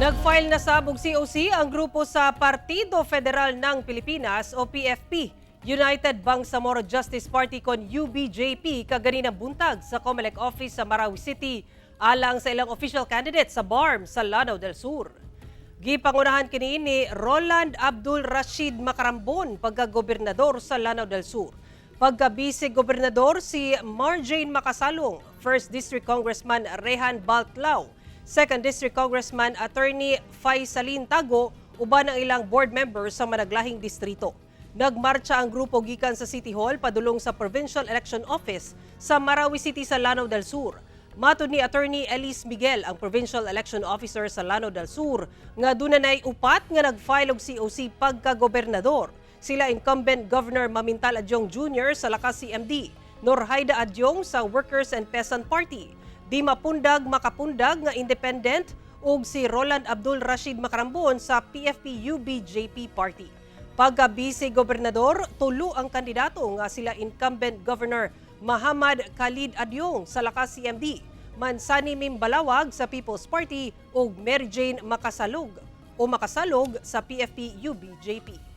Nag-file na sa og COC ang grupo sa Partido Federal ng Pilipinas o PFP, United Bangsamoro Justice Party kon UBJP, kaganinang buntag sa COMELEC office sa Marawi City alang sa ilang official candidate sa BARMM sa Lanao del Sur. Gipangunahan kini ni Roland Abdul Rashid Macarambon pagka-gobernador sa Lanao del Sur. Pagka-vice gobernador si Marjane Macasalong, 1st District Congressman Rehan Baltlao, 2nd District Congressman Attorney Faisalin Tago, uban ang ilang board members sa managlahing distrito. Nagmarcha ang grupo gikan sa City Hall padulong sa Provincial Election Office sa Marawi City sa Lanao del Sur. Matod ni Attorney Elise Miguel, ang Provincial Election Officer sa Lanao del Sur, nga dunay upat nga nag-file og COC pagka-gobernador. Sila incumbent Governor Mamintal Adiong Jr. sa Lakas CMD, Norhaida Adyong sa Workers and Peasant Party, Di Mapundag Makapundag nga independent ug si Roland Abdul Rashid Macarambon sa PFP UBJP Party. Pagka vice gobernador, tulo ang kandidato nga sila incumbent Governor Muhammad Khalid Adyong sa Lakas CMD, Mansani Mimbalawag sa People's Party ug Mary Jane Makasalog o Makasalog sa PFP UBJP.